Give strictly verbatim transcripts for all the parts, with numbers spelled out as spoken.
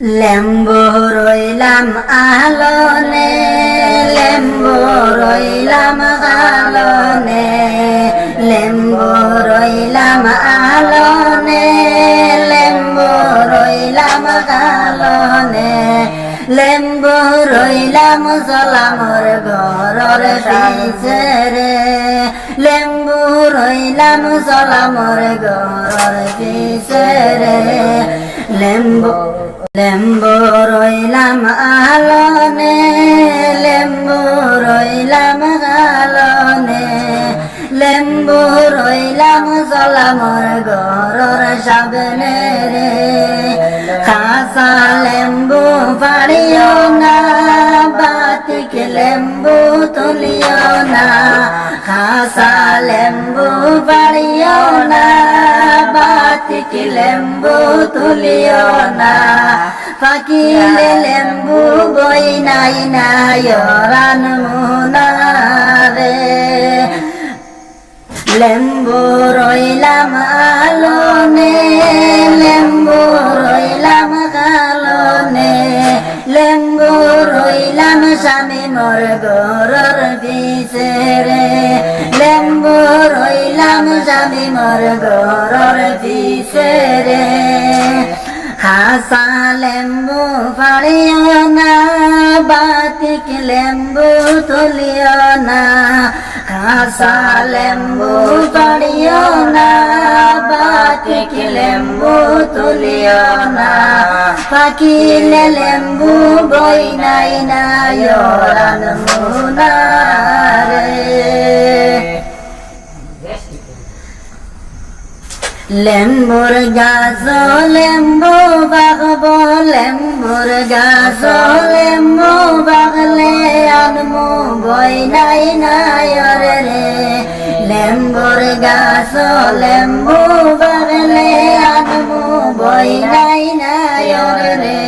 লেম্বু রইলাম আলনে, লেম্বু রইলাম আলনে, লেম্বু রইলাম আলনে, লেম্বু রইলাম আলনে, লেম্বু রইলাম সালামর ঘরর পিছে রে, লেম্বু রইলাম সালামর ঘরর পিছে রে, লেম্বু লেম্বু রইলাম আলনে, লেম্বু রইলাম আলনে, লেম্বু রইলাম সালামর ঘরর সামনে রে। কাঁচা লেম্বু ফাড়িও না, বাতিক লেম্বু তুলিও না। কাঁচা লেম্বু ফাড়িও না, বাতিক লেম্বু তুলিও না। পাকিলে লেম্বু বই নাই না, ইয়রান মুনারে। লেম্বু রইলাম আলনে, লেম্বু রইলাম আলনে, লেম্বু রইলাম শামিমর ঘরর পিছে রে, লেম্বু রইলাম শামিমর ঘরর পিছে রে। কাঁচা লেম্বু ফাড়িও না, বাতিক লেম্বু তুলিও না। কাঁচা লেম্বু ফাড়িও না, বাতিক লেম্বু তুলিও না। পাকিলে লেম্বু বই নাই না, ইয়রান মুনারে। লেম্বুর গাছ লেম্বু পাকবো, লেম্বুর গাছ লেম্বু পাকলে আনমু বই নাই না ইয়রে রে। লেম্বুর গাছ লেম্বু পাকলে আনমু বই নাই না ইয়রে রে।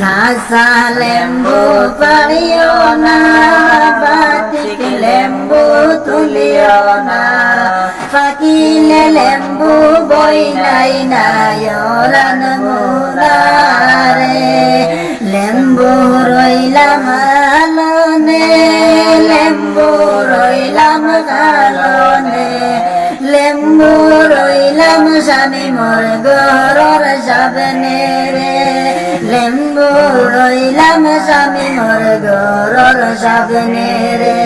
কাঁচা লেম্বু ফাড়িও না, বাতিক লেম্বু তুলিও না। পাকিলে লেম্বু বই নাই না, ইয়রান মুনারে। লেম্বু রইলাম আলনে, লেম্বু রইলাম আলনে, লেম্বু রইলাম শামিমর ঘরর সামনে রে। লেম্বু রইলাম শামিমর ঘরর সামনে রে।